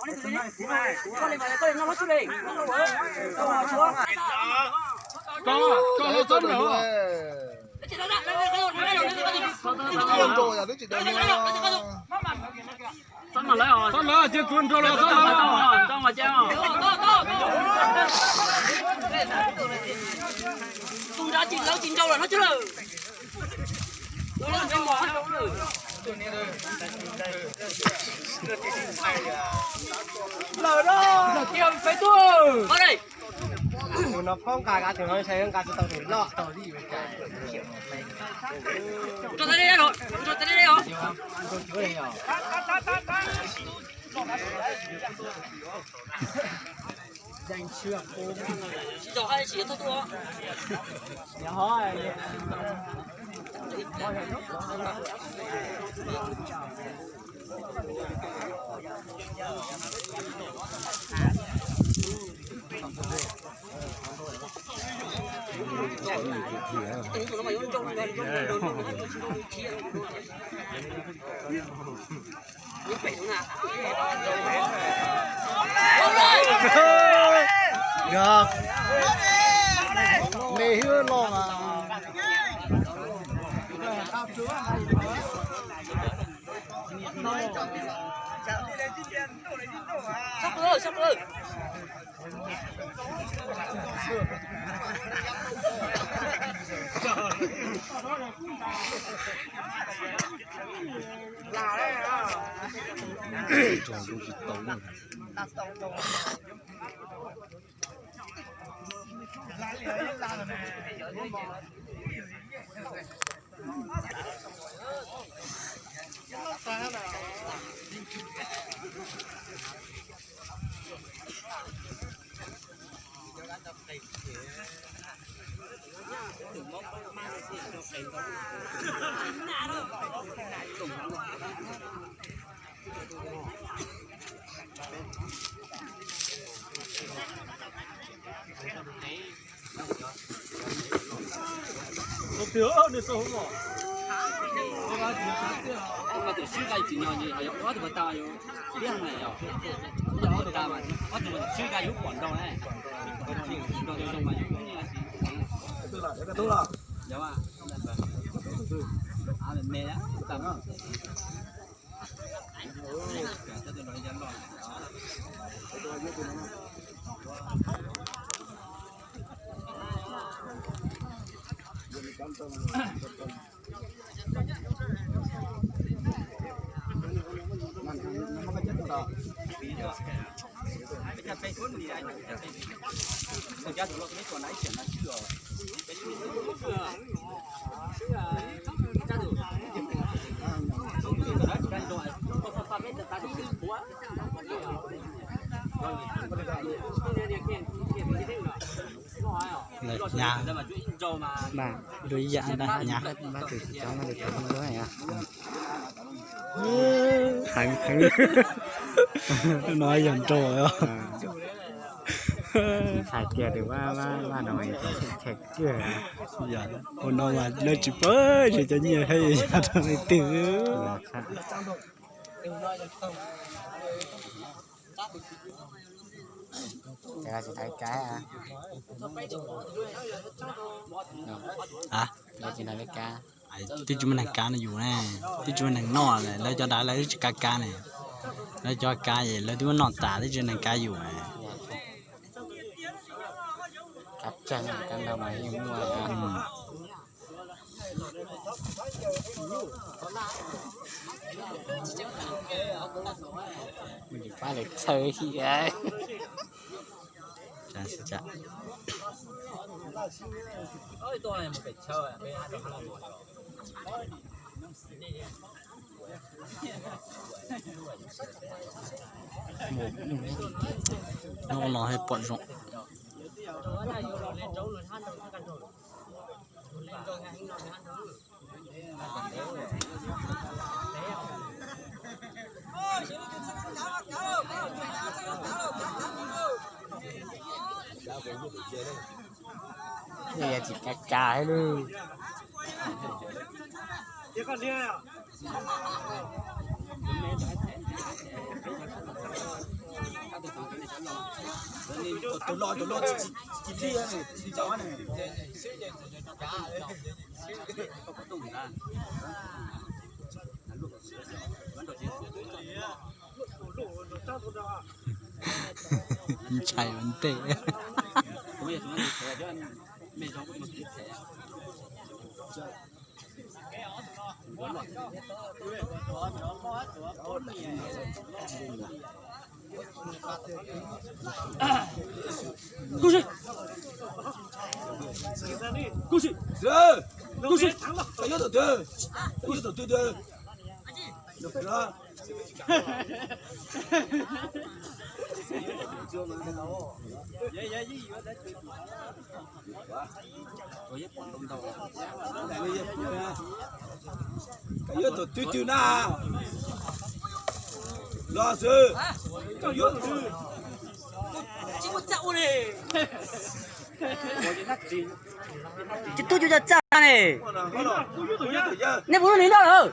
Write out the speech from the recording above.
Koj, koj hlo txhob nrawm. Txhob lawv, ces kuv nrau los txhob lawv. Tus no poob nqa, nqa tus no nqa tsis tau tus loj. Yog me hwb los mas. Tus sib nqa tsis no, ob tug pas tas yus tiag na yom. Ob tug pas tas mas ob tug sib nqa yus pom nrau na. Nrau zoo mas yus me me. Hnyav, hnyav, dua ib yam na, hnyav. Heev, heev. No yog nrau os. Hais tias tus vaj no kawg. Ua no mas lawv tsis paub tsis cov nyiaj thiab yog rau leej twg. Twb tsis muaj neeg kav no yus ne, twb tsis muaj neeg noj, lawv cov dav lawv twb tsis kav kav ne, lawv cov kav es lawv twb muab noj tas twb tsis muaj neeg kav yus. Pab lawv txhawj hiam. Hnub no pom zoo. Tsis kav kav lawm. Tus loj tus loj tsis tsis liaj ne, tsis tsis caum ne. Ntshai ua ntej. Kub si, kub si, kub si, kub si, kub si, kub si. Yuav tus twg twg na? Los xwb. Yuav twg? Tsis tub cu ca txaj ne. Nej puas lub hlis loj lawm?